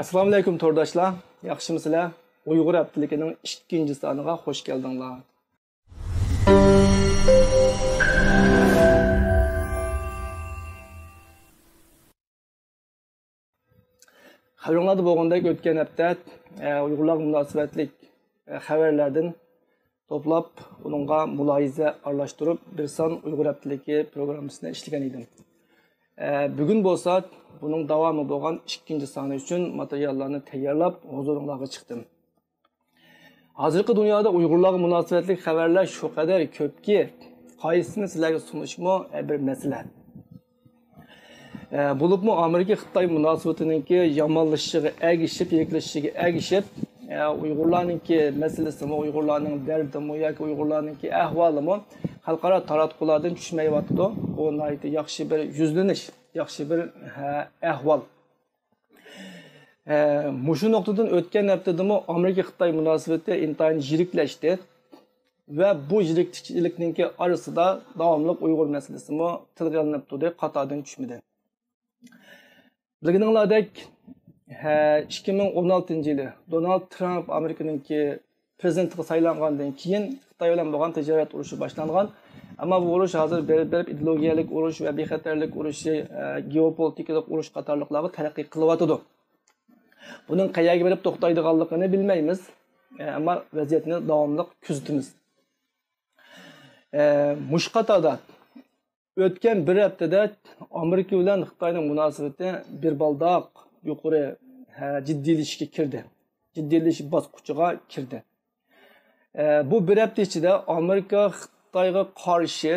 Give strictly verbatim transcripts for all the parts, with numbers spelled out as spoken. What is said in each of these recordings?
ئەسسالامۇئەلەيكۇم تورداشلار، ياخشىمۇسىلەر؟ ئۇيغۇر ھەپتىلىكىنىڭ ئىككىنچى سانىغا خوش كەلدىڭلار. خەۋىرىڭلاردا بولغاندەك، ئۆتكەن ھەپتە، ئە، ئۇيغۇرلارغا مۇناسىۋەتلىك، ئە، خەۋەرلەردىن توپلاپ، ئۇنىڭغا مۇلاھىزە ئارىلاشتۇرۇپ، بىر سان ئۇيغۇر ھەپتىلىكى پروگراممىسىنى ئىشلىگەن ئىدىم. ئە، بۈگۈن بولسا بۇنىڭ داۋامى بولغان ئىككىنچى سانى ئۈچۈن ماتېرىياللارنى تەييارلاپ، ھۇزۇرۇڭلارغا چىقتىم. ھازىرقى دۇنيادا ئۇيغۇرلارغا مۇناسىۋەتلىك خەۋەرلەر شۇ قەدەر كۆپكى، قايسىسىنى سىلەرگە سۇنۇشمۇ، ئە، بىر مەسىلە. ئە، بولۇپمۇ ئامېرىكا خىتاي مۇناسىۋىتىنىڭكى يامانلىشىشىغا ئەگىشىپ، يىرىكلىشىشىگە ئەگىشىپ، ئە، ئۇيغۇرلارنىڭكى مەسىلىسىمۇ، ئۇيغۇرلارنىڭ دەردىمۇ ياكى ئۇيغۇرلارنىڭكى ئەھۋالىمۇ خەلقئارا تاراتقۇلاردىن چۈشمەيۋاتىدۇ. بۇ ناھايىتى ياخشى بىر يۈزلىنىش، ياخشى بىر، ھە، ئەھۋال. ئە، مۇشۇ نۇقتىدىن ئۆتكەن ھەپتىدىمۇ ئامېرىكا خىتاي مۇناسىۋىتى ئىنتايىن يىرىكلەشتى ۋە بۇ يىرىكلىشىشنىڭكى ئارىسىدا داۋاملىق ئۇيغۇر مەسىلىسىمۇ تىلغا ئېلىنىپ تۇردى، قاتاردىن چۈشمىدى. بىلگىنىڭلاردەك، ھە، ئىككى مىڭ ئون ئالتىنچى يىلى دونالد ترامپ ئامېرىكىنىڭكى پرېزىدېنتىغا سايلانغاندىن كېيىن خىتاي بىلەن بولغان تىجارەت ئۇرۇشى باشلانغان. ئەمما بۇ ئۇرۇش ھازىر بېرىپ، بېرىپ ئىدېئولوگىيەلىك ئۇرۇش ۋە بىخەتەرلىك ئۇرۇشى، ئە، گېئوپولىتىكىلىق ئۇرۇش قاتارلىقلارغا تەرەققىي قىلىۋاتىدۇ. بۇنىڭ قەيەرگە بېرىپ توختايدىغانلىقىنى بىلمەيمىز. ئە، ئەمما ۋەزىيەتنى داۋاملىق كۆزىتىمىز. ئە، مۇشۇ قاتاردا ئۆتكەن بىر ھەپتىدە ئامېرىكا بىلەن خىتاينىڭ مۇناسىۋىتى بىر بالداق يۇقىرى، ھە، جىددىيلىشىشكە كىردى. جىددىيلىشىش باسقۇچىغا كىردى. ئە، بۇ بىر ھەپتە ئىچىدە ئامېرىكا خىتايغا قارشى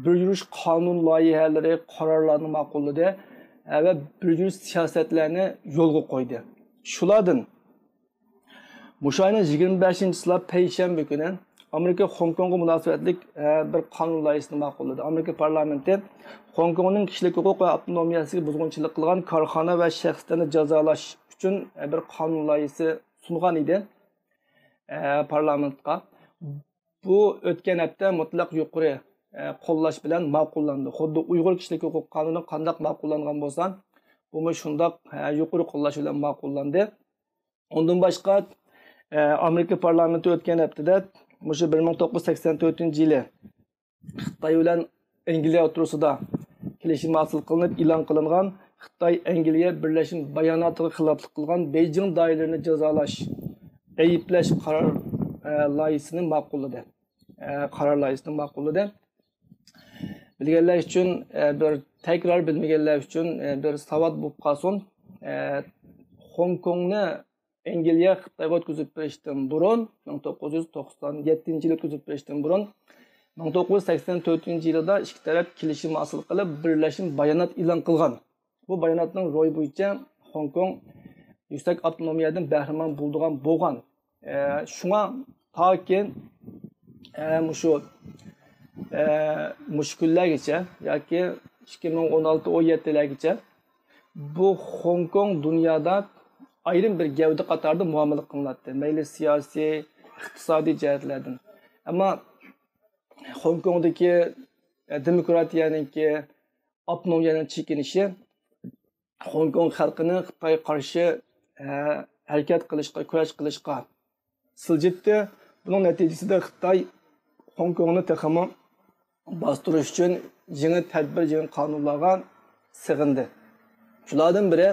بىر يۈرۈش قانۇن لايىھەلىرى، قارارلارنى ماقۇللىدى، ئە، ۋە بىر يۈرۈش سىياسەتلەرنى يولغا قويدى. شۇلاردىن مۇشۇ ئاينىڭ يىگىرمە بەشىنچىسىلا پەيشەنبە كۈنى ئامېرىكا خوڭكوڭغا مۇناسىۋەتلىك، ئە، بىر قانۇن لايىھىسىنى ماقۇللىدى. ئامېرىكا پارلامېنتى خوڭكوڭنىڭ كىشىلىك ھوقۇق ۋە ئاپتونومىيەسىگە بۇزغۇنچىلىق قىلغان كارخانا ۋە شەخسلەرنى جازالاش ئۈچۈن، ئە، بىر قانۇن لايىھىسى سۇنغان ئىدى، ئە، پارلامېنتقا. بۇ ئۆتكەن ھەپتە مۇتلەق يۇقىرى، ئە، قوللاش بىلەن ماقۇللاندى. خۇددى ئۇيغۇر كىشىلىك ھوقۇق قانۇنى قانداق ماقۇللانغان بولسا، بۇمۇ شۇنداق، ئە، يۇقىرى قوللاش بىلەن ماقۇللاندى. ئۇندىن باشقا، ئە، ئامېرىكا پارلامېنتى ئۆتكەن ھەپتىدە مۇشۇ بىر مىڭ توققۇز يۈز سەكسەن تۆتىنچى يىلى خىتاي بىلەن ئەنگلىيە ئوتتۇرىسىدا كېلىشىم ھاسىل قىلىنىپ ئېلان قىلىنغان خىتاي ئەنگلىيە بىرلەشمە باياناتىغا خىلاپلىق قىلغان بېيجىڭ دائىرىلىرىنى جازالاش، ئەيىبلەش قارار، ئە، لايىھىسىنى ماقۇللىدى. ئە، قارار لايىھىسىنى ماقۇللىدى. بىلگەنلەر ئۈچۈن، ئە، بىر تەكرار، بىلمىگەنلەر ئۈچۈن، ئە، بىر ساۋات بولۇپ قالسۇن. ئە، خوڭكوڭنى ئەنگلىيە خىتايغا ئۆتكۈزۈپ بېرىشتىن بۇرۇن، مىڭ توققۇز يۈز توقسان يەتتىنچى يىلى ئۆتكۈزۈپ بېرىشتىن بۇرۇن، مىڭ توققۇز يۈز سەكسەن تۆتىنچى يىلىدا ئىككى تەرەپ كېلىشىم ھاسىل قىلىپ، بىرلەشمە بايانات ئېلان قىلغان. بۇ باياناتنىڭ روھى بويىچە خوڭكوڭ يۈكسەك ئاپتونومىيەدىن بەھرىمەن بولىدىغان بولغان. ئە، شۇڭا تاكى، ئە، مۇشۇ، ئە، مۇشۇ كۈنلەرگىچە ياكى ئىككى مىڭ ئون ئالتە، ئون يەتتىلەرگىچە بۇ خوڭكوڭ دۇنيادا ئايرىم بىر گەۋدە قاتارىدا مۇئامىلە قىلىناتتى. مەيلى سىياسىي، ئىقتىسادىي جەھەتلەردىن. ئەمما خوڭكوڭدىكى، ئە، دېموكراتىيەنىڭكى، ئاپتونومىيەنىڭ چېكىنىشى خوڭكوڭ خەلقىنى خىتايغا قارشى، ئە، ھەرىكەت قىلىشقا، كۈرەش قىلىشقا سىلجىتتى. بۇنىڭ نەتىجىسىدە خىتاي خوڭكوڭنى تېخىمۇ باستۇرۇش ئۈچۈن يېڭى تەدبىر، يېڭى قانۇنلارغا سېغىندى. شۇلاردىن بىرى،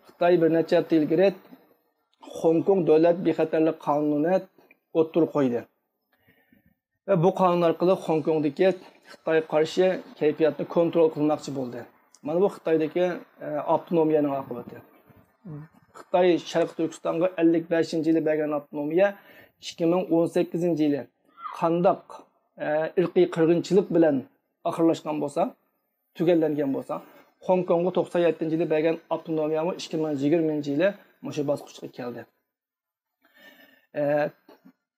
خىتاي بىر نەچچە ھەپتە ئىلگىرى خوڭكوڭ دۆلەت بىخەتەرلىك قانۇنىنى ئوتتۇرىغا قويدى. ۋە بۇ قانۇن ئارقىلىق خوڭكوڭدىكى خىتايغا قارشى كەيپىياتنى كونترول قىلماقچى بولدى. مانا بۇ خىتايدىكى، ئە، ئاپتونومىيەنىڭ ئاقىۋىتى. خىتاي شەرقىي تۈركىستانغا ئەللىك بەشىنچى يىلى بەرگەن ئاپتونومىيە ئىككى مىڭ ئون سەككىزىنچى يىلى قانداق، ئە، ئىرقىي قىرغىنچىلىق بىلەن ئاخىرلاشقان بولسا، تۈگەللەنگەن بولسا، خوڭكوڭغا توقسان يەتتىنچى يىلى بەرگەن ئاپتونومىيەمۇ ئىككى مىڭ يىگىرمىنچى يىلى مۇشۇ باسقۇچقا كەلدى. ئە،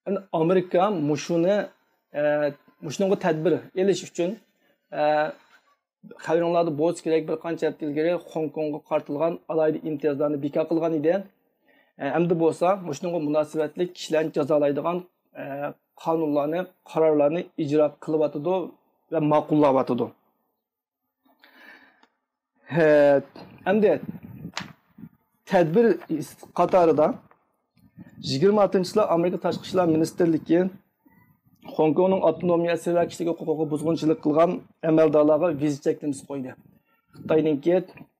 ئەمدى ئامېرىكا مۇشۇنى، ئە، مۇشۇنىڭغا تەدبىر ئېلىش ئۈچۈن، ئە، خەۋىرىڭلاردا بولسا كېرەك، بىر قانچە ھەپتە ئىلگىرى خوڭكوڭغا قارىتىلغان ئالاھىدە ئىمتىيازلارنى بىكار قىلغان ئىدى. ئە، ئەمدى بولسا مۇشۇنىڭغا مۇناسىۋەتلىك كىشىلەرنى جازالايدىغان، ئە، قانۇنلارنى، قارارلارنى ئىجرا قىلىۋاتىدۇ ۋە ماقۇللاۋاتىدۇ. ھە، ئەمدى تەدبىر قاتارىدا يىگىرمە ئالتىنچى يىلى ئامېرىكا تاشقى ئىشلار مىنىستىرلىكى خوڭكوڭنىڭ ئاپتونومىيەسى ۋە كىشىلىك ھوقۇقىغا بۇزغۇنچىلىق قىلغان ئەمەلدارلارغا ۋىزا چەكلىمىسى قويدى. خىتاينىڭكى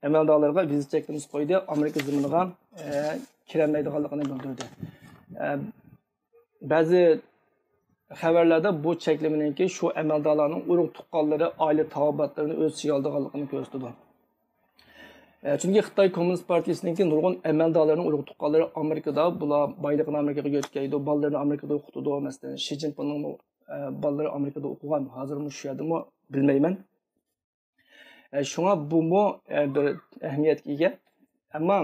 ئەمەلدارلىرىغا ۋىزا چەكلىمىسى قويدى، ئامېرىكا زېمىنىغا، ئە، كىرەلمەيدىغانلىقىنى بىلدۈردى. ئە، بەزى خەۋەرلەردە بۇ چەكلىمىنىڭكى شۇ ئەمەلدارلارنىڭ ئۇرۇق تۇغقانلىرى، ئائىلە تاۋابىئاتلىرىنى ئۆز ئىچىگە ئالىدىغانلىقىنى كۆرسىتىدۇ. ئە، چۈنكى خىتاي كوممۇنىست پارتىيىسىنىڭكى نۇرغۇن ئەمەلدارلىرىنىڭ ئۇرۇق تۇغقانلىرى ئامېرىكىدا، بۇلار بايلىقىنى ئامېرىكىغا يۆتكەيدۇ، بالىلىرىنى ئامېرىكىدا ئوقۇتىدۇ. مەسىلەن، شى جىنپىڭنىڭمۇ، ئە، بالىلىرى ئامېرىكىدا ئوقۇغان، ھازىرمۇ شۇ يەردىمۇ بىلمەيمەن. ئە، شۇڭا بۇمۇ، ئە، بىر ئەھمىيەتكە ئىگە. ئەمما،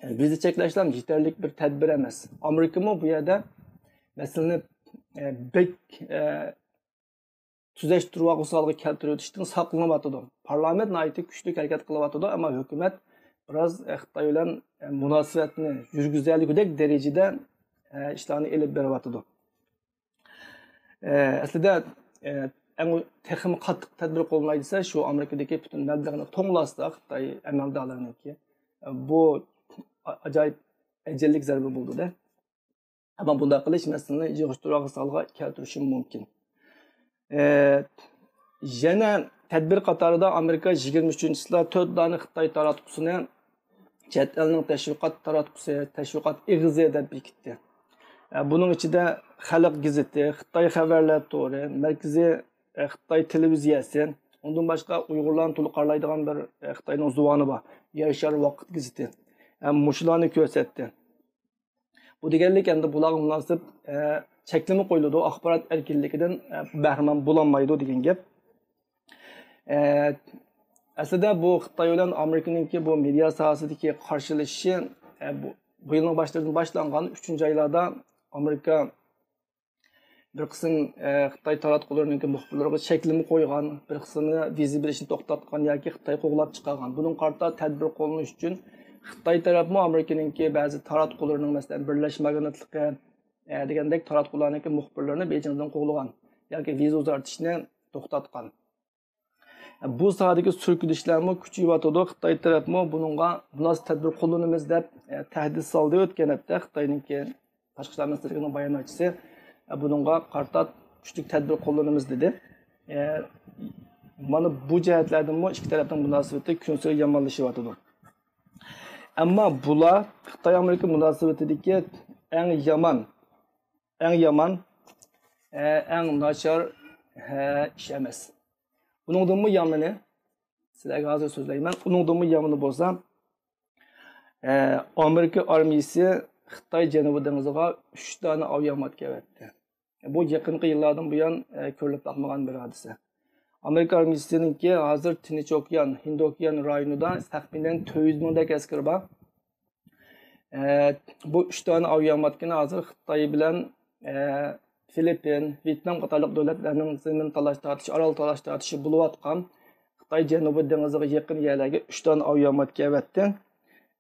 ئە، ۋىزا چەكلەشلەم يېتەرلىك بىر تەدبىر ئەمەس. ئامېرىكىمۇ بۇ يەردە مەسىلىنى، ئە، بەك، ئە، تۈزەشتۈرۈۋالغۇسى ھالغا كەلتۈرۈۋېتىشتىن ساقلىنىۋاتىدۇ. پارلامېنت ناھايىتى كۈچلۈك ھەرىكەت قىلىۋاتىدۇ، ئەمما ھۆكۈمەت بىراز، ئە، خىتاي بىلەن، ئە، مۇناسىۋەتنى يۈرگۈزەلىگۈدەك دەرىجىدە، ئە، ئىشلارنى ئېلىپ بېرىۋاتىدۇ. ئە، ئەسلىدە، ئە، ئەڭ تېخىمۇ قاتتىق تەدبىر قوللىناي دېسە، شۇ ئامېرىكىدىكى پۈتۈن مەبلەغنى توڭلاتسا خىتاي ئەمەلدارلىرىنىڭكى، ئە، بۇ ئا-، ئاجايىپ ئەجەللىك زەربە بولىدۇ-دە. ئەمما بۇنداق قىلىش مەسىلىنى يىغىشتۇرۇۋالغۇسى ھالغا كەلتۈرۈشى مۇمكىن. ئە، يەنە تەدبىر قاتارىدا ئامېرىكا يىگىرمە ئۈچىنچى يىلى تۆت دانە خىتاي تاراتقۇسىنى چەت ئەلنىڭ تەشۋىقات تاراتقۇسى، تەشۋىقات ئېغىزى دەپ بېكىتتى. ئە، بۇنىڭ ئىچىدە خەلق گېزىتى، خىتاي خەۋەرلەر تورى، مەركىزىي، ئە، خىتاي تېلېۋىزىيەسى، ئۇندىن باشقا ئۇيغۇرلارنى تولۇق قارىلايدىغان بىر، ئە، خىتاينىڭ زۇۋانى بار، يەر شارى ۋاقىت گېزىتى. ئە، مۇشۇلارنى كۆرسەتتى. بۇ دېگەنلىك ئەمدى بۇلارغا مۇناسىپ، ئە، چەكلىمە قويۇلىدۇ، ئاخبارات ئەركىنلىكىدىن، ئە، بەھرىمەن بولالمايدۇ دېگەن گەپ. ئە، ئەسلىدە بۇ خىتاي بىلەن ئامېرىكىنىڭكى بۇ مېدىيا ساھەسىدىكى قارشىلىشىشى، ئە، بۇ، بۇ يىلنىڭ باشلىرىدىن باشلانغان. ئۈچىنچى ئايلاردا ئامېرىكا بىر قىسىم، ئە، خىتاي تاراتقۇلىرىنىڭكى مۇخبىرلىرىغا چەكلىمە قويغان، بىر قىسمىنى ۋىزا بېرىشنى توختاتقان ياكى خىتاي قوغلاپ چىقارغان. بۇنىڭغا قارىتا تەدبىر قوللىنىش ئۈچۈن خىتاي تەرەپمۇ ئامېرىكىنىڭكى بەزى تاراتقۇلىرىنىڭ، مەسىلەن، بىرلەشمە ئاگېنتلىقى، ئە، دېگەندەك تاراتقۇلارنىڭكى مۇخبىرلىرىنى بېيجىڭدىن قوغلىغان ياكى ۋىزا ئۇزارتىشنى توختاتقان. بۇ ساھەدىكى سۈركىلىشلەرمۇ كۈچىيىۋاتىدۇ. خىتاي تەرەپمۇ بۇنىڭغا مۇناسىپ تەدبىر قوللىنىمىز دەپ، ئە، تەھدىت سالدى ئۆتكەن ھەپتە خىتاينىڭكى تاشقى ئىشلار مىنىستىرلىكىنىڭ باياناتچىسى. ئە، بۇنىڭغا قارىتا كۈچلۈك تەدبىر قوللىنىمىز دېدى. ئە، مانا بۇ جەھەتلەردىنمۇ ئىككى تەرەپنىڭ مۇناسىۋىتى كۈنسېرى يامانلىشىۋاتىدۇ. ئەمما بۇلار خىتاي ئامېرىكا مۇناسىۋىتىدىكى ئەڭ يامان، ئەڭ يامان، ئە، ئەڭ ناچار، ھە، ئىش ئەمەس. ئۇنىڭدىنمۇ يامىنى، سىلەرگە ھازىر سۆزلەيمەن، ئۇنىڭدىنمۇ يامىنى بولسا، ئە، ئامېرىكا ئارمىيىسى خىتاي جەنۇبىي دېڭىزىغا ئۈچ دانە ئاۋىياماتكا ئەۋەتتى. بۇ يېقىنقى يىللاردىن بۇيان، ئە، كۆرۈلۈپ باقمىغان بىر ھادىسە. ئامېرىكا ئارمىيىسىنىڭكى ھازىر تىنچ ئوكيان، ھىندى ئوكيان رايونىدا تەخمىنەن تۆت يۈز مىڭدەك ئەسكىرى بار. ئە، بۇ ئۈچ دانە ئاۋىياماتكىنى ھازىر خىتاي بىلەن، ئە، فىلىپپىن، ۋيېتنام قاتارلىق دۆلەتلەرنىڭ زېمىن تالاش تارتىشى، ئارال تالاش تارتىشى بولۇۋاتقان خىتاي جەنۇبىي دېڭىزىغا يېقىن يەرلەرگە ئۈچ دانە ئاۋىياماتكا ئەۋەتتى.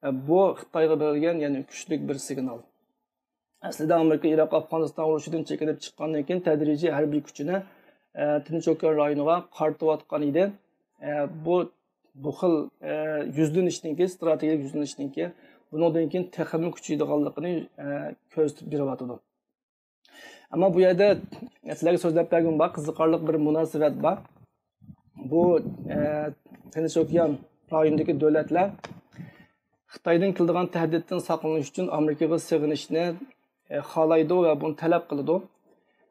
ئە، بۇ خىتايغا بېرىلگەن يەنە كۈچلۈك بىر سىگنال. ئەسلىدە ئامېرىكا ئىراق ئافغانىستان ئۇرۇشىدىن چېكىنىپ چىققاندىن كېيىن تەدرىجىي ھەربىي كۈچىنى، ئە، تىنچ ئوكيان رايونىغا قارىتىۋاتقان ئىدى. ئە، بۇ، بۇ خىل، ئە، يۈزلىنىشنىڭكى، ئىستراتېگىيەلىك يۈزلىنىشنىڭكى بۇنىڭدىن كېيىن تېخىمۇ كۈچىيىدىغانلىقىنى، ئە، كۆرسىتىپ بېرىۋاتىدۇ. ئەمما بۇ يەردە سىلەرگە سۆزلەپ بەرگۈم بار، قىزىقارلىق بىر مۇناسىۋەت بار. بۇ، ئە، تىنچ ئوكيان رايونىدىكى دۆلەتلەر خىتايدىن كېلىدىغان تەھدىتتىن ساقلىنىش ئۈچۈن ئامېرىكىغا سېغىنىشنى، ئە، خالايدۇ ۋە بۇنى تەلەپ قىلىدۇ.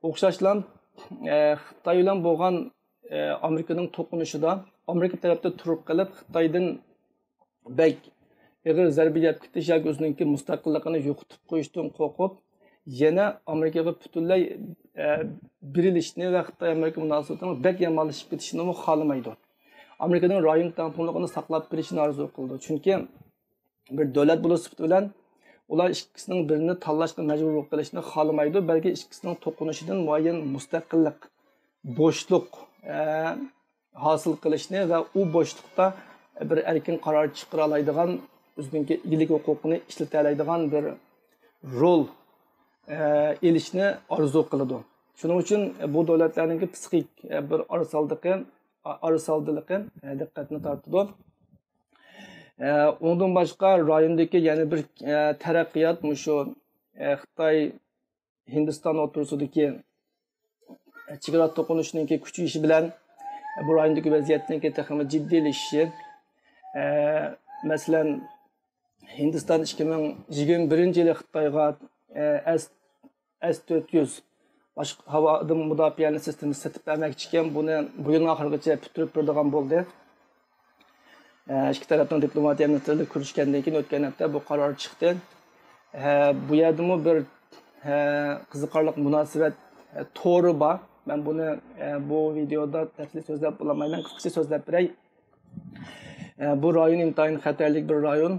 ئوخشاشلا، ئە، خىتاي بىلەن بولغان، ئە، ئامېرىكىنىڭ توقۇنۇشىدا ئامېرىكا تەرەپتە تۇرۇپ قېلىپ، خىتايدىن بەك ئېغىر زەربە يەپ كېتىش ياكى ئۆزىنىڭكى مۇستەقىللىقىنى يوقىتىپ قويۇشتىن قورقۇپ، يەنە ئامېرىكىغا پۈتۈنلەي، ئە، بېرىلىشنى ۋە خىتاي ئامېرىكا مۇناسىۋىتىنىڭ بەك يامانلىشىپ كېتىشىنىمۇ خالىمايدۇ. ئامېرىكىنىڭ رايون تەڭپۇڭلۇقىنى ساقلاپ قېلىشىنى ئارزۇ قىلىدۇ. چۈنكى بىر دۆلەت بولۇش سۈپىتى بىلەن ئۇلار ئىككىسىنىڭ بىرىنى تاللاشقا مەجبۇر بولۇپ قېلىشنى خالىمايدۇ، بەلكى ئىككىسىنىڭ توقۇنۇشىدىن مۇئەييەن مۇستەقىللىق، بوشلۇق، ئە، ھاسىل قىلىشنى ۋە ئۇ بوشلۇقتا بىر ئەركىن قارار چىقىرالايدىغان، ئۆزىنىڭكى ئىگىلىك ھوقۇقىنى ئىشلىتەلەيدىغان بىر رول، ئە، ئېلىشنى ئارزۇ قىلىدۇ. شۇنىڭ ئۈچۈن بۇ دۆلەتلەرنىڭكى پسىخىك، ئە، بىر ئارىسالدىقى، ئارىسالدىلىقى، ئە، دىققەتنى تارتىدۇ. ئە، ئۇنىڭدىن باشقا رايوندىكى يەنە بىر، ئە، تەرەققىيات مۇشۇ، ئە، خىتاي ھىندىستان ئوتتۇرىسىدىكى چېگرا توقۇنۇشنىڭكى كۈچىيىشى بىلەن بۇ رايوندىكى ۋەزىيەتنىڭكى تېخىمۇ جىددىيلىشىشى، ئە، مەسىلەن، ھىندىستان ئىككى مىڭ يىگىرمە بىرىنچى يىلى خىتايغا، ئە، ئەس، ئەس تۆت يۈز باشقا ھاۋا ئادىمى مۇداپىئەلىنىش سىستېمىسى سېتىپ بەرمەكچىكەن، بۇنى بۇ يىلنىڭ ئاخىرىغىچە پۈتتۈرۈپ بېرىدىغان بولدى. ئىككى تەرەپنىڭ دىپلوماتىيە مىنىستىرلىرى كۆرۈشكەندىن كېيىن ئۆتكەن ھەپتە بۇ قارار چىقتى. بۇ يەردىمۇ بىر قىزىقارلىق مۇناسىۋەت تورى بار. مەن بۇنى بۇ ۋىدېيودا تەپسىلىي سۆزلەپ بولالمايمەن، قىسقىچە سۆزلەپ بېرەي. بۇ رايون ئىنتايىن خەتەرلىك بىر رايون.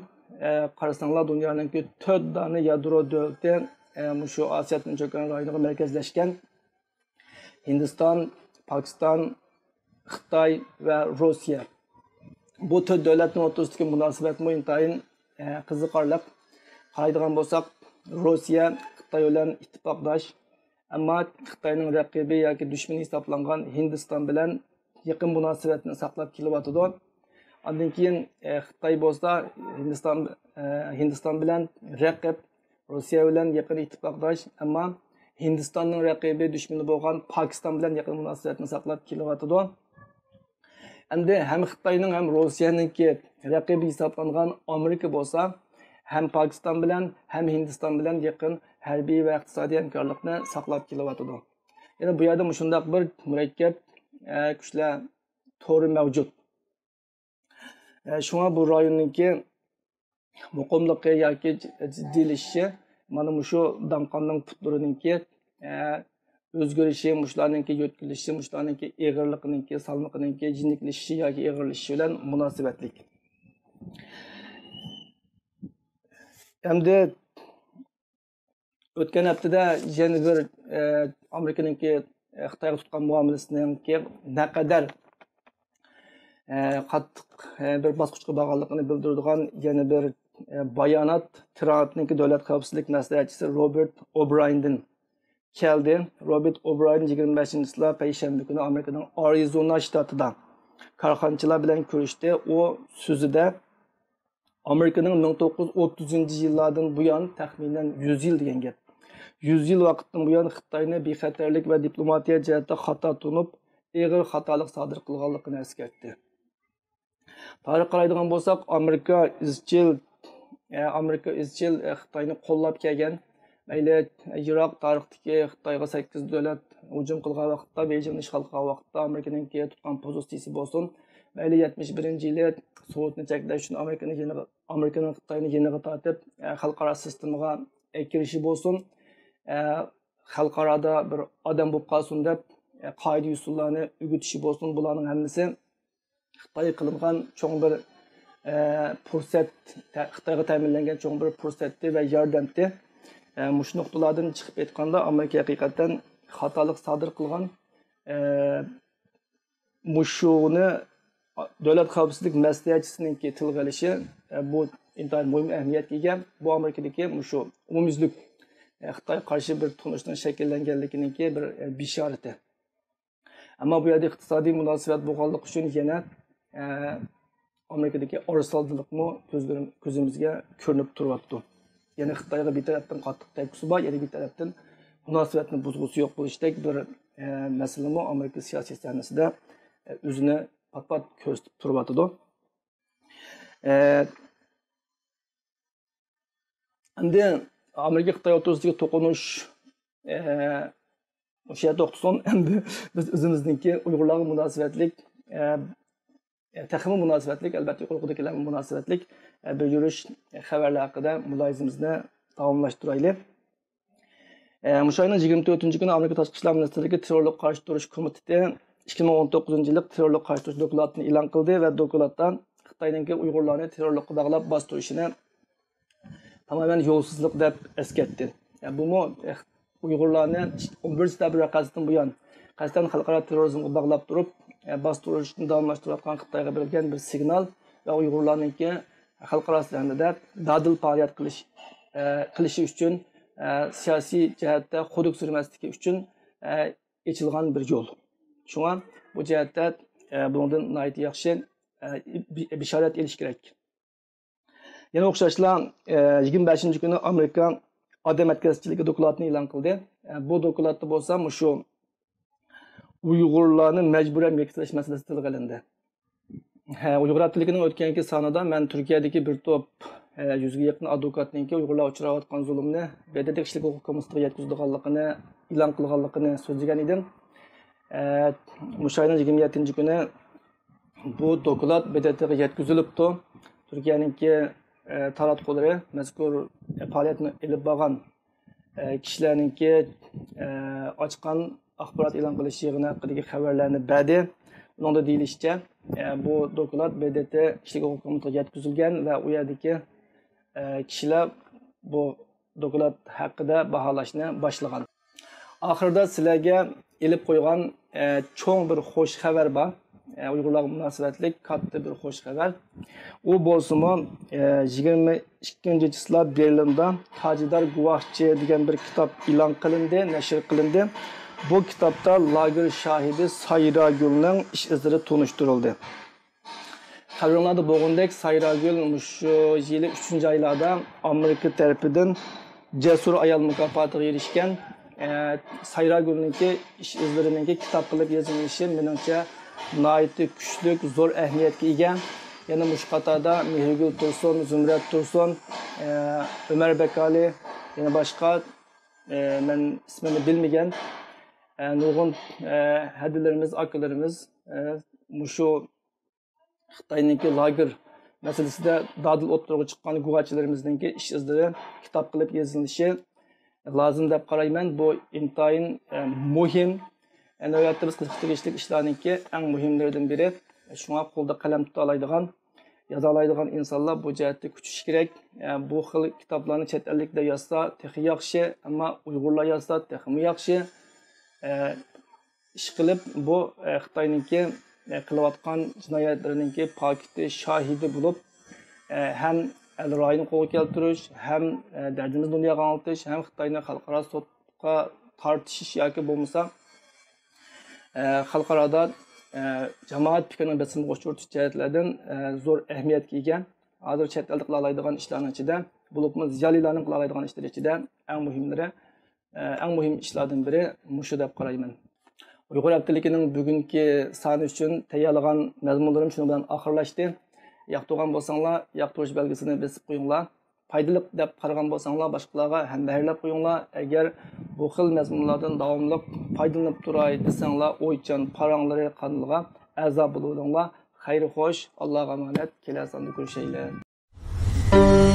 قارىساڭلار، دۇنيانىڭكى تۆت دانە يادرو دۆلىتى مۇشۇ ئاسىيا تىنچ ئوكيان رايونىغا مەركەزلەشكەن. ھىندىستان، پاكىستان، خىتاي ۋە روسىيە. بۇ تۆت دۆلەتنىڭ ئوتتۇرىسىدىكى مۇناسىۋەتمۇ ئىنتايىن، ئە، قىزىقارلىق. قارايدىغان بولساق، روسىيە خىتاي بىلەن ئىتتىپاقداش، ئەمما خىتاينىڭ رەقىبى ياكى دۈشمىنى ھېسابلانغان ھىندىستان بىلەن يېقىن مۇناسىۋەتنى ساقلاپ كېلىۋاتىدۇ. ئاندىن كېيىن، ئە، خىتاي بولسا ھىندىستان، ئە، ھىندىستان بىلەن رەقىب، روسىيە بىلەن يېقىن ئىتتىپاقداش، ئەمما ھىندىستاننىڭ رەقىبى، دۈشمىنى بولغان پاكىستان بىلەن يېقىن مۇناسىۋەتنى ساقلاپ كېلىۋاتىدۇ. ئەمدى ھەم خىتاينىڭ، ھەم روسىيەنىڭكى رەقىبى ھېسابلانغان ئامېرىكا بولسا، ھەم پاكىستان بىلەن، ھەم ھىندىستان بىلەن يېقىن ھەربىي ۋە ئىقتىسادىي ھەمكارلىقنى ساقلاپ كېلىۋاتىدۇ. يەنە بۇ يەردە مۇشۇنداق بىر مۇرەككەپ، ئە، كۈچلەر تورى مەۋجۇت. ئە، شۇڭا بۇ رايوننىڭكى مۇقىملىقى ياكى جىددىيلىشىشى مانا مۇشۇ داڭقاننىڭ پۇتلىرىنىڭكى، ئە، ئۆزگىرىشى، مۇشۇلارنىڭكى يۆتكىلىشى، مۇشۇلارنىڭكى ئېغىرلىقىنىڭكى، سالمىقىنىڭكى يېنىكلىشىشى ياكى ئېغىرلىشىشى بىلەن مۇناسىۋەتلىك. ئەمدى ئۆتكەن ھەپتىدە يەنە بىر، ئە، ئامېرىكىنىڭكى، ئە، خىتايغا تۇتقان مۇئامىلىسىنىڭكى نەقەدەر، ئە، قاتتىق، ئە، بىر باسقۇچقا بارغانلىقىنى بىلدۈرىدىغان يەنە بىر، ئە، بايانات ترامپنىڭكى دۆلەت خەۋپسىزلىك مەسلىھەتچىسى روبېرت ئوبرايندىن كەلدى. روبېرت ئوبراين يىگىرمە بەشىنچى چىسلا پەيشەنبە كۈنى ئامېرىكىنىڭ ئارىزونا شتاتىدا كارخانىچىلار بىلەن كۆرۈشتى. ئۇ سۆزىدە ئامېرىكىنىڭ مىڭ توققۇز يۈز ئوتتۇزىنچى يىللاردىن بۇيان، تەخمىنەن يۈز يىل دېگەن گەپ، يۈز يىل ۋاقىتتىن بۇيان خىتاينى بىخەتەرلىك ۋە دىپلوماتىيە جەھەتتە خاتا تونۇپ، ئېغىر خاتالىق سادىر قىلغانلىقىنى ئەسكەرتتى. تارىخقا قارايدىغان بولساق، ئامېرىكا ئىزچىل، ئە، ئامېرىكا ئىزچىل، ئە، خىتاينى قوللاپ كەلگەن. مەيلى يىراق تارىختىكى خىتايغا سەككىز دۆلەت ھۇجۇم قىلغان ۋاقىتتا، بېيجىڭنى ئىشغال قىلغان ۋاقىتتا ئامېرىكىنىڭكى تۇتقان پوزىتسىيىسى بولسۇن، مەيلى يەتمىش بىرىنچى يىلى سوۋېتنى چەكلەش ئۈچۈن ئامېرىكىنى يېنىغا، ئامېرىكىنىڭ خىتاينى يېنىغا تارتىپ، ئە، خەلقئارا سىستېمىغا، ئە، كىرىشى بولسۇن، ئە، خەلقئارادا بىر ئادەم بولۇپ قالسۇن دەپ، ئە، قائىدە-يوسۇنلارنى ئۆگىتىشى بولسۇن، بۇلارنىڭ ھەممىسى خىتايغا قىلىنغان چوڭ بىر، ئە، پۇرسەت، تە-، خىتايغا تەمىنلەنگەن چوڭ بىر پۇرسەتتى ۋە ياردەمتى. ئە، مۇشۇ نۇقتىلاردىن چىقىپ ئېيتقاندا، ئامېرىكا ھەقىقەتەن خاتالىق سادىر قىلغان. ئە، مۇشۇنى دۆلەت خەۋپسىزلىك مەسلىھەتچىسىنىڭكى تىلغا ئېلىشى، ئە، بۇ ئىنتايىن مۇھىم ئەھمىيەتكە ئىگە. بۇ ئامېرىكىدىكى مۇشۇ ئومۇميۈزلۈك، ئە، خىتايغا قارشى بىر تونۇشنىڭ شەكىللەنگەنلىكىنىڭكى بىر، ئە، بېشارىتى. ئەمما بۇ يەردە ئىقتىسادىي مۇناسىۋەت بولغانلىقى ئۈچۈن يەنە، ئە، ئامېرىكىدىكى ئارىسالدىلىقمۇ كۆزلىرىم-، كۆزىمىزگە كۆرۈنۈپ تۇرۇۋاتىدۇ. يەنى خىتايغا بىر تەرەپتىن قاتتىق تەگكۈسى بار، يەنە بىر تەرەپتىن مۇناسىۋەتنى بۇزغۇسى يوق بولۇشتەك بىر، ئە، مەسىلىمۇ ئامېرىكا سىياسىي سەھنىسىدە، ئە، ئۆزىنى پات-پات كۆرسىتىپ تۇرۇۋاتىدۇ. ئە، ئەمدى ئامېرىكا خىتاي ئوتتۇرىسىدىكى توقۇنۇش، ئە، مۇشۇ يەردە توختىسۇن. ئەمدى بىز ئۆزىمىزنىڭكى ئۇيغۇرلارغا مۇناسىۋەتلىك، ئە، تېخىمۇ مۇناسىۋەتلىك، ئەلۋەتتە، يۇقىرىقىدىكىلەرگە مۇناسىۋەتلىك، ئە، بىر يۈرۈش خەۋەرلەر ھەققىدە مۇلاھىزىمىزنى داۋاملاشتۇرايلى. ئە، مۇشۇ ئاينىڭ يىگىرمە تۆتىنچى كۈنى ئامېرىكا تاشقى ئىشلار مىنىستىرلىكى تېررورلۇققا قارشى تۇرۇش كومىتېتى ئىككى مىڭ ئون توققۇزىنچى يىللىق تېررورلۇققا قارشى تۇرۇش دوكلاتىنى ئېلان قىلدى ۋە دوكلاتتا خىتاينىڭكى ئۇيغۇرلارنى تېررورلۇققا باغلاپ باستۇرۇشىنى تامامەن يولسىزلىق دەپ ئەسكەرتتى. يا، بۇمۇ، ئە، ئۇيغۇرلارنى ئون بىرىنچى سېنتەبىر ۋەقەسىدىن بۇيان قەستەن خەلقئارا تېررورىزمغا باغلاپ تۇرۇپ، ئە، باستۇرۇشنى داۋاملاشتۇرۇۋاتقان خىتايغا بېرىلگەن بىر سىگنال ۋە ئۇيغۇرلارنىڭكى خەلقئارا سەھنىدە دادىل پائالىيەت قىلىش، ئە، قىلىشى ئۈچۈن، ئە، سىياسىي جەھەتتە خۇدۈك سۈرمەسلىكى ئۈچۈن، ئە، ئېچىلغان بىر يول. شۇڭا بۇ جەھەتتە، ئە، بۇنىڭدىن ناھايىتى ياخشى، ئە، بى-، بېشارەت ئېلىش كېرەك. يەنە ئوخشاشلا، ئە، يىگىرمە بەشىنچى كۈنى ئامېرىكا ئادەم ئەتكەسچىلىكى دوكلاتىنى ئېلان قىلدى. ئە، بۇ دوكلاتتا بولسا مۇشۇ ئۇيغۇرلارنى مەجبۇرەن مېكىتلەش مەسىلىسى تىلغا ئېلىندى. ھە، ئۇيغۇر ھەپتىلىكىنىڭ ئۆتكەنكى سانىدا مەن تۈركىيەدىكى بىر توپ، ئە، يۈزگە يېقىن ئادۋوكاتنىڭكى ئۇيغۇرلار ئۇچراۋاتقان زۇلۇمنى ب د ت كىشىلىك ھوقۇق كومىتېتىغا يەتكۈزىدىغانلىقىنى ئېلان قىلغانلىقىنى سۆزلىگەن ئىدىم. ئە، مۇشۇ ئاينىڭ يىگىرمە يەتتىنچى كۈنى بۇ دوكلات ب د ت غا يەتكۈزۈلۈپتۇ. تۈركىيەنىڭكى، ئە، تاراتقۇلىرى مەزكۇر پائالىيەتنى ئېلىپ بارغان، ئە، كىشىلەرنىڭكى، ئە، ئاچقان ئاخبارات ئېلان قىلىش يىغىنى ھەققىدىكى خەۋەرلەرنى بەردى. ئۇنىڭدا دېيىلىشىچە، ئە، بۇ دوكلات ب د ت كىشىلىك ھوقۇق كومىتېتىغا يەتكۈزۈلگەن ۋە ئۇ يەردىكى، ئە، كىشىلەر بۇ دوكلات ھەققىدە باھالاشنى باشلىغان. ئاخىرىدا سىلەرگە ئېلىپ قويغان، ئە، چوڭ بىر خوش خەۋەر بار. ئە، ئۇيغۇرلارغا مۇناسىۋەتلىك كاتتا بىر خوش خەۋەر. ئۇ بولسىمۇ، ئە، يىگىرمە ئىككىنچى چىسلا بېرلىندا تاجىدار گۇۋاھچى دېگەن بىر كىتاب ئېلان قىلىندى، نەشر قىلىندى. بۇ كىتابتا لاگېر شاھىدى سايراگۈلنىڭ ئىش ئىزلىرى تونۇشتۇرۇلدى. خەۋىرىڭلاردا بولغىنىدەك، سايراگۈل مۇشۇ يىلى ئۈچىنچى ئايلاردا ئامېرىكا تەرىپىدىن جەسۇر ئايال مۇكاپاتىغا ئېرىشكەن. ئە، سايراگۈلنىڭكى ئىش ئىزلىرىنىڭكى كىتاب قىلىپ يېزىلىشى، مېنىڭچە، ناھايىتى كۈچلۈك، زور ئەھمىيەتكە ئىگە. يەنە مۇشۇ قاتاردا مېھرىگۈل تۇرسۇن، زۇمرەت تۇرسۇن، ئە، ئۆمەر بەكالى، يەنە باشقا، ئە، مەن ئىسمىنى بىلمىگەن، ئە، نۇرغۇن، ئە، ھەدىلىرىمىز، ئاكىلىرىمىز، ئە، مۇشۇ خىتاينىڭكى لاگېر مەسىلىسىدە دادىل ئوتتۇرىغا چىققان گۇۋاھچىلىرىمىزنىڭكى ئىش ئىزلىرى كىتاب قىلىپ يېزىلىشى لازىم دەپ قارايمەن. بۇ ئىنتايىن، ئە، مۇھىم، ئە، نۆۋەتتە بىز قىلىشقا تېگىشلىك ئىشلارنىڭكى ئەڭ مۇھىملىرىدىن بىرى. شۇڭا قولدا قەلەم تۇتالايدىغان، يازالايدىغان ئىنسانلار بۇ جەھەتتە كۈچىشى كېرەك. ئە، بۇ خىل كىتابلارنى چەت ئەللىكلەر يازسا تېخى ياخشى، ئەمما ئۇيغۇرلار يازسا تېخىمۇ ياخشى. ئە، ئىشقىلىپ، بۇ، ئە، خىتاينىڭكى، ئە، قىلىۋاتقان جىنايەتلىرىنىڭكى پاكىتى، شاھىدى بولۇپ، ئە، ھەم ئەل رايىنى قولغا كەلتۈرۈش، ھەم، ئە، دەردىمىزنى دۇنياغا ئاڭلىتىش، ھەم خىتاينى خەلقئارا سوتقا تارتىشىش ياكى بولمىسا، ئە، خەلقئارادا، ئە، جامائەت پىكرىنىڭ بېسىمىغا ئۇچرىتىش جەھەتلەردىن، ئە، زور ئەھمىيەتكە ئىگە. ھازىر چەت ئەلدە قىلالايدىغان ئىشلارنىڭ ئىچىدە، بولۇپمۇ زىيالىيلارنىڭ قىلالايدىغان ئىشلىرى ئىچىدە ئەڭ مۇھىملىرى، ئە، ئەڭ مۇھىم ئىشلاردىن بىرى مۇشۇ دەپ قارايمەن. ئۇيغۇر ھەپتىلىكىنىڭ بۈگۈنكى سانى ئۈچۈن تەييارلىغان مەزمۇنلىرىم شۇنىڭ بىلەن ئاخىرلاشتى. ياقتۇرغان بولساڭلار، ياقتۇرۇش بەلگىسىنى بېسىپ قويۇڭلار. پايدىلىق دەپ قارىغان بولساڭلار، باشقىلارغا ھەمبەھىرلەپ قويۇڭلار. ئەگەر بۇ خىل مەزمۇنلاردىن داۋاملىق پايدىلىنىپ تۇراي دېسەڭلار، ئويچان پاراڭلىرى قانىلىغا ئەزا بولۇۋېلىڭلار. خەير خوش، ئاللاغا ئامانەت، كېلەر ساندا كۆرۈشەيلى.